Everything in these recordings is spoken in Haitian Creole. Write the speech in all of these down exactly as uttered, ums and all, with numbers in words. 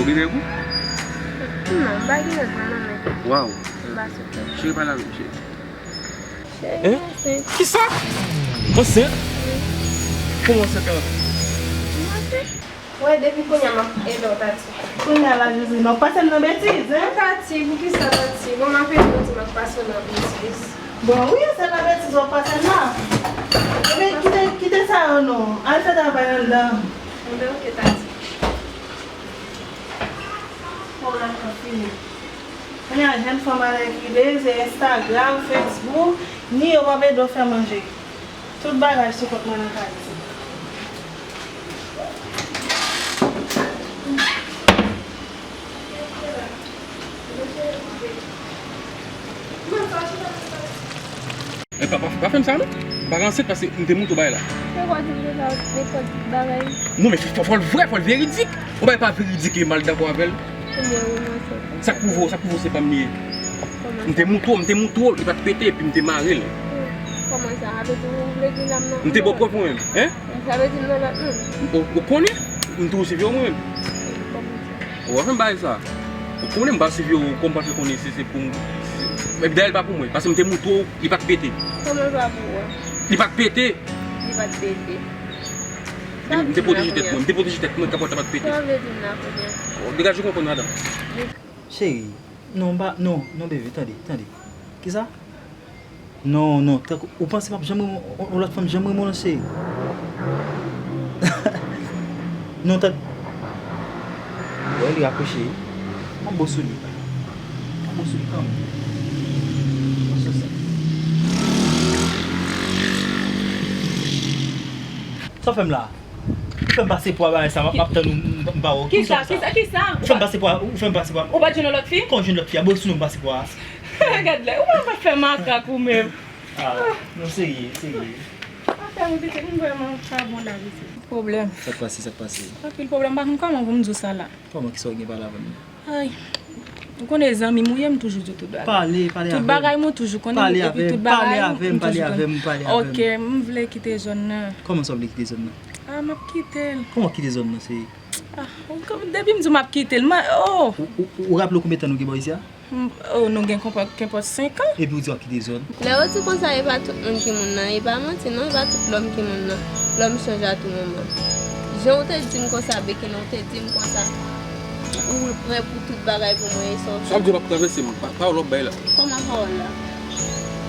Li gen gou? Non, m pa gen lòt nan men. Waw. M pa sou tèt. Cheri, pale avè m, cheri. Cheri, hein? Ansent. Kisa? Ansent? Kòman ansent la? M ansent. Wè, depi kounye a m ap ede w, Tati. Kounye a la, José, m ap pase m nan betiz, hein? Tati, poukisa, Tati? Bon, m ap ede w di m ap pase w nan betiz. Bon, wi, se nan betiz w ap pase m nan. Ebyen, kite, kite sa yo non. Al fè travay anndan. Enben, oke, Tati. Bon, la, fini. Kounye a, jèn fanm ale ki bezwen Instagram, Facebook, ni yo p ap ede w fè manje. Tout bagay sou kont mwen nan kay isi. E pa, pa, pa fè m sa non. M pa ka ansent paske m te montre w bagay la. Se kwa di m te ka nenpòt bagay? Non, men fò, fò l vrè, fò l veridik. Yon bagay pa veridik e m al dakò avè l. Ebyen, wi, m ansent. Sa k pwouve w, sa k pwouve w se pa m li ye? Kòman sa? M te montre w, m te montre w, li pa t pete, epi m te mare l. Hmm. Kòman sa? Sa vle di ou vle gen zam nan? M te ba w prèv mwen menm, hein? Sa vle di m nan lòt moun? Ou, ou konnen? M toujou swiv yo mwen menm. Kòman sa? Ou pa fè m bagay sa. Ou konnen m pa swiv yo, kòman m pa fè konnen si se pou m, si, epi dayè l pa pou mwen, paske m te montre w, li pa t pete. Kòman l pa pou ou a? Li pa t pete. Li pa t pete. M te pwoteje tèt mwen, m te pwoteje tèt mwen, kapòt la pa t pete. Sa w vle di m la kounye a? Bon, degaje w konprann, madanm. Cheri, non, m pa, non, non, baby, tande, tande. Kisa? Non, non, tankou, ou panse m ap janm renmen yon, yon lòt fanm janm renmen w non, cheri? Non, tann. Wè, li rakwoche wi. M ap bon sou li. M ap bon sou li kanmenm. Bon, se sa. Sa w fè m la? Ou fè m pase pwa bagay sa, m ap, m ap tann ou, m, m pa wè w. Kisa, kisa, kisa? Ou fè m pase pwa, ou fè m pase pwa. Ou pa t jwenn yon lòt fi? Kòman jwenn lòt fi a? Bon, sou non m pase pwa. Gad la, ou pa fè makak ou menm. Ah, non, serye, serye. Afè m pitit, m vrèman pa bon la pitit. Pwoblèm. Sa k pase, sa k pase? Anpil pwoblèm, m pa konn kòman pou m di w sa la. Kòman, kisa w gen pale avè m? Ay, ou konnen zanmi m ou ye, m toujou di w tout bagay. Pale, pale avè m. Tout bagay mwen toujou konnen, epi tout bagay ou toujou konnen. Pale avè m, pale avè m, pale avè m. Ok, m vle kite zòn nan. Kòman sa w vle kite zòn nan? Ah, m ap kite l. Kòman kite zòn nan, cheri? Ah, ou, depi m di w m ap kite l, m, oh! Ou, ou, ou raple w konbyen tan nou gen bò isi a? M, oh, nou gen konpò, kenpòt senk an. Epi w di w ap kite zòn. Lè yo di konsa, e pa tout moun ki moun nan, e pa manti non, e pa tout lòm ki moun nan. Lòm chanje a tou moman. Jan w te di m konsa, Bekini, w te di m konsa, ou prè pou tout bagay pou mwen, e sa w fè. Sa w di w ap travèse m, pa, pawòl w ap bay la. Kòman pawòl la?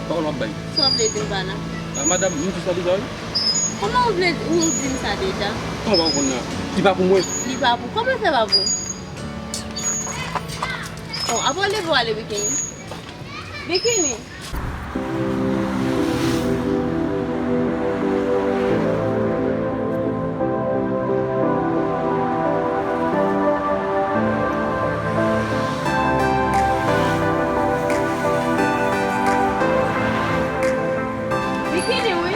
Pawòl w ap bay. Sa w vle di m pa la? Ah, madanm, m di sa deja, wi. Kòman w vle di, ou di m sa deja? Kòman w pa konprann la? Li pa pou mwen. Li pa pou, kòman sa pa pou? Bon, apre w leve w ale Bikini. Bikini! Bikini, wi.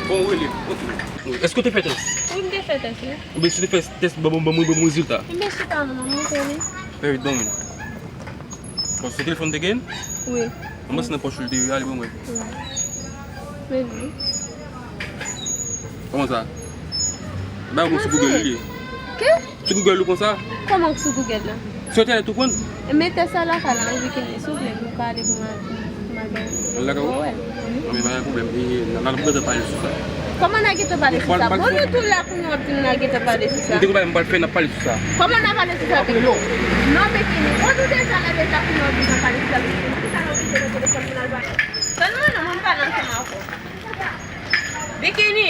Bon, ou rele. Ok. Èske w te fè tès? Wi, m te fè tès, wi. Oubyen si w te fè tès, ban, ban, ban mwen, ban mwen rezilta. Ebyen, chita non, m montre li. Fè vit ban mwen. Bon, se telefòn te gen? Wi. Mwen se nan pòch li te ale ban mwen. Wi. Men wi. Kòman sa? Ba yon sou Google li ye. Ke? Sou Google ou konn sa? Kòman sou Google la? Sou entènèt ou konn? E mete sa lakay la, wi, Bikini, souple, pou pale pou ma-, pou madanm. Lakay ou? Wi. Anben, pa gen pwoblèm. E, n a, n a gentan pale sou sa. Kòman n a gentan pale sou sa? Bon, nou tou la kounye a w ap di m n a gentan pale sou sa. M te konn pale, m pral fè, n ap pale sou sa. Kòman n a pale sou sa, Bikini? Non, Bikini. Bon, nou deja la, deja kounye a w ap di n ap pale sou sa, Bikini. Poukisa nou kite nan telefòn pou n al pale? Tann mwen non, mwen m pale ansanm avè w. Bikini!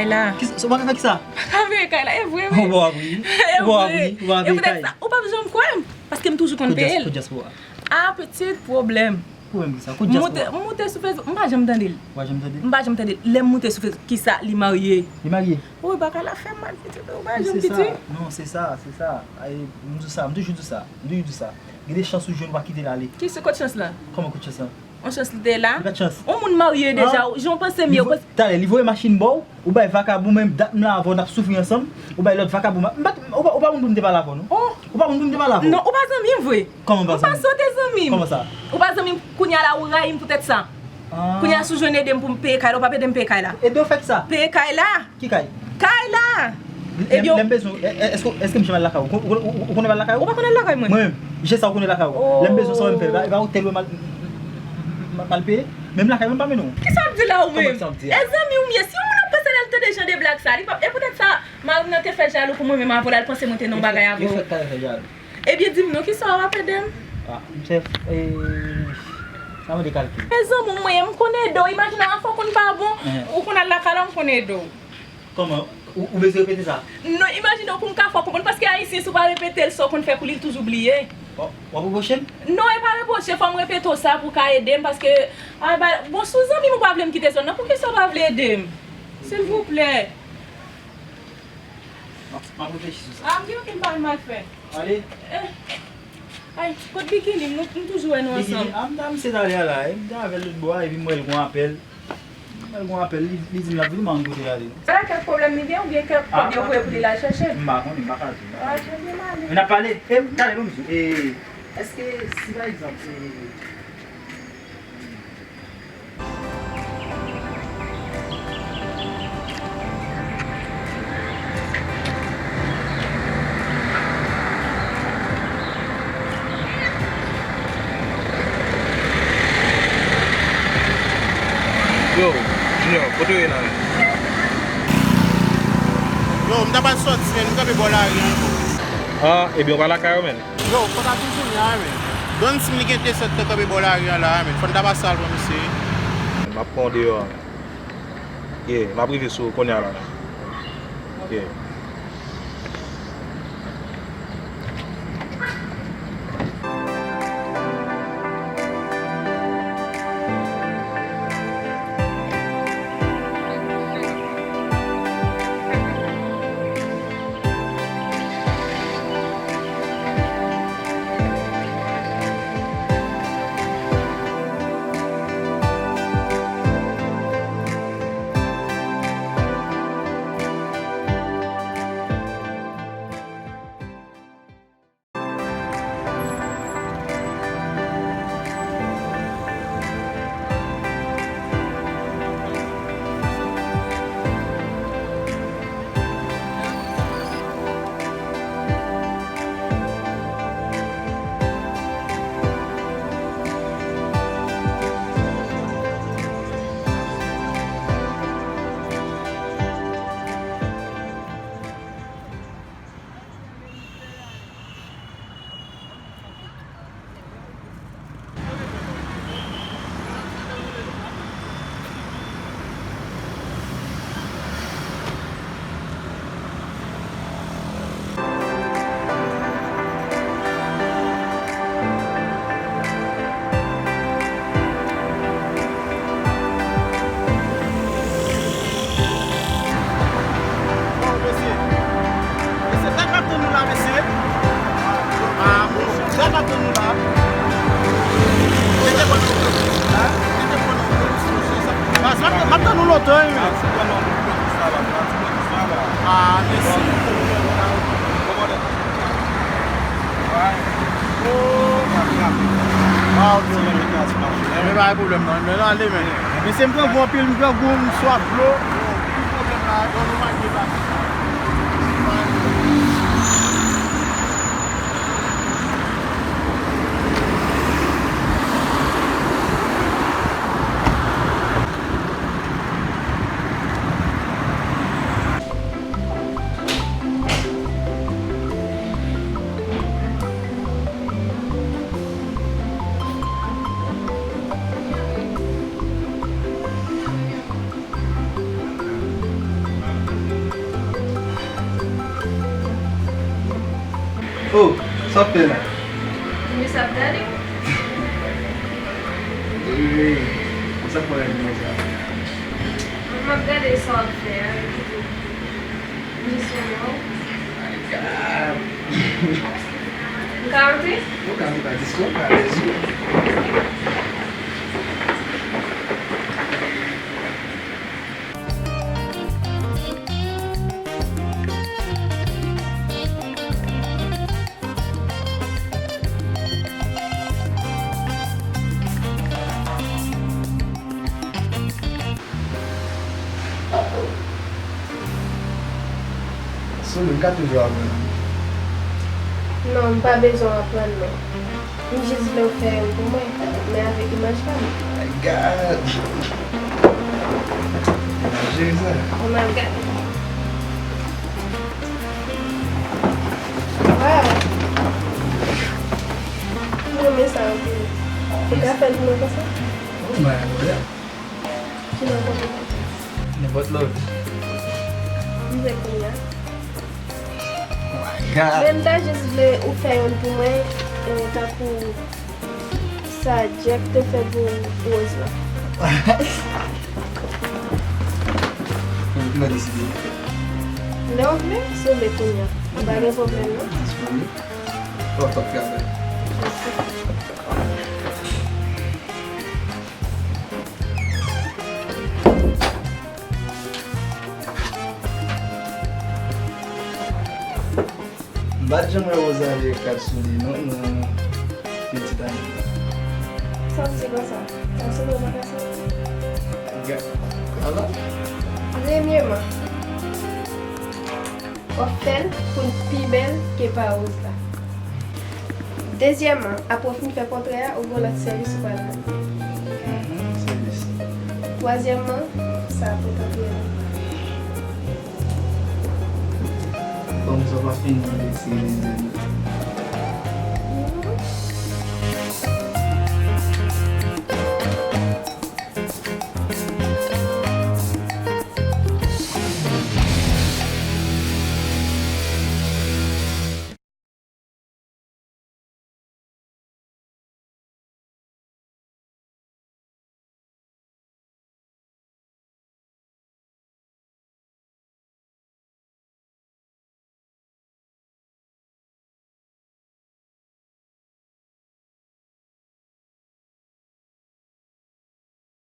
Kay la. Kisa, w pa ka fè kisa? Pa ka veye kay la, e vre wi. Ou pa ap ri. E vre. Ou pa ap ri, ou pa ap veye kay. E poutèt sa, ou p ap janm kwè m, paske m toujou konn peye l. Kout dyas, kout dyas pou a. Ah, pitit, pwoblèm. Pwoblèm kisa? Kout dyas pou a. M moute, m moute sou Facebook, m pa janm tande l. Ou pa janm tande l? M pa janm tande l. Lè m moute sou Facebook, kisa, li marye? Li marye? Wi, bagay la fè m mal, pitit, ou pa janm piti. Non, se sa, se sa. Ay, m di w sa, m toujou di w sa, m toujou di w sa. Gen de chans ou jwenn, ou pa kite l ale. Ki se kot chans la? Kòman kot chans la? On chans li te la. Li pa t chans. On moun marye deja, jan w panse m ye, ou panse. Talè, li voye machin ba w, ou bay vakabon, menm dat m la avè w, n ap soufri ansanm, ou bay lòt vakabon, m pa, ou pa, ou pa moun pou m te pale avè w, non. Oh. Ou pa moun pou m te pale avè w. Non, ou pa zanmi m vre. Kòman ou pa zanmi m? Ou panse w te zanmi m. Kòman sa? Ou pa zanmi m, kounye a la, ou rayi m poutèt sa. Ah. Kounye a, si w jwenn ede m pou m peye kay la, ou p ap ede m peye kay la. Ede w fè kisa? Peye kay la. Ki kay? Kay la! Lè, ebyen, lè m bezwen w, è-, è-, èske, èske m janm al lakay ou? Ou, ou, ou konnen m al lakay ou? Ou pa konn al lakay mwen? Mwen menm, jan sa ou konnen lakay ou? Oh. Lè m bezwen sa, w wè m fè, e pa otèl ou m al, m, m, m, m al peye? Menm lakay mwen m pa mennen w. Kisa w ap di la ou menm? Kòman sa w ap di a? E zanmi w m ye, si yon moun ap panse l al tande blag sa, li p ap, e poutèt sa, mari m nan te fè jalou pou mwen menm avè w, l al panse mwen te nan yon bagay avè w. Yo fèk, yo fèk talè fè jalou. Ebyen, di m non, kisa w ap ede m? Ah, m chèf, eh, sa mande kalkil. E zanmi w mwen ye, m konn ede w. Imajine w, afè w konn pa bon, ou konn al lakay la, m konn ede w. Kòman? Ou, ou bezwen repete sa? Non, imajine w pou m ka fè w konprann, paske ayisyen, si w pa repete l sa w konn fè pou li, li toujou bliye. W ap, w ap repwoche m? Non, e pa repwoche, fò m repete w sa pou w ka ede m, paske, ah, ba, bon, si w zanmi m, ou pa vle m kite zòn nan, poukisa w pa vle ede m? Silvouplè. M ap, m ap reflechi sou sa. Ah, m gen okenn bagay m al fè. Ale. Eh. Ay, kot bikini m? Nou, m toujou wè nou ansanm. Bikini? Ah, m ta misye talè a la, eh, m te avè l lòt bò a, epi m wè l gon apèl. M wè l gon apèl, li, li di m l ap vini, m pa konn kote l ale. Sa kèk pwoblèm li gen, oubyen kèk kòb yo voye pou li l al chèche? M pa konnen, m pa ka di, m pa ka di. Ah, jan l mal. Men n ap pale, eh, talè, ban m di w, eh, èske si pa egzanp, eh, Yo, Junior, kote w ye la menm? Yo, m ta pral sòti, men m kanpe bò lari an. Ah, ebyen, w pa lakay ou menm? Yo, fò ta vin kounye a, men. Donn siy li gen desant nan kanpe bò lari a la, men. Fò n ta pase al pran misye. M ap pran w deyò a, men. Yeah, m ap rive sou ou kounye a la, men. Yeah. Oh, mesye. Mesye, dat m ap tann nou la, mesye. Ah, bon, dat m ap tann nou la. Mete bon. Hein? Mete bon. Baz, m ap, m ap tann nou lontan, wi, men. Ah, mèsi. Ah, ok. Men pa gen pwoblèm, non. Men ale, men. Mesye, m grangou anpil, m grangou, m swaf dlo. Oh, sa w ap fè la? Jimmy sa ap gade w. Wi, sa fè w gade sa? M ap gade sa w ap fè a, epi tou, m jis renmen w. My God. M ka antre? Ou ka, ou ka jis rantre, alèz wi. Sou li, m ka toujou aprann. Non, m pa bezwen w aprann, non. M jis vle w fè youn pou mwen, men avèk imaj pa m. My God! Imaj jere sa. Ou mal gade. Wow! M renmen sa anpil. Ou ka fè l pou mwen konsa? Oh my God! Ki non konpè? Nenpòt love. M vle kounye a. Oh my God! Men m ta jis vle ou fè youn pou mwen, e, tankou sa Jack te fè pou Rose la. Ou vle deside? Lè w vle, si w vle kounye a. M pa gen pwoblèm, non. Disponib. Bon, top travay. Mèsi. M pa t janm wè Rose avèk kat sou li non, nan pitit ane. Sa w di konsa? Sa se mwen pa ka sa. Ga-, ala. Premyeman, w ap fè l pou l pi bèl ke pa Rose la. Dezyèmman, apre w fin fè pòtrè a, ou gen lòt sèvis ou pral ban m. Mhm, sèvis. Twazyèmman, sa pou tante a. Bon, sa pa fini, se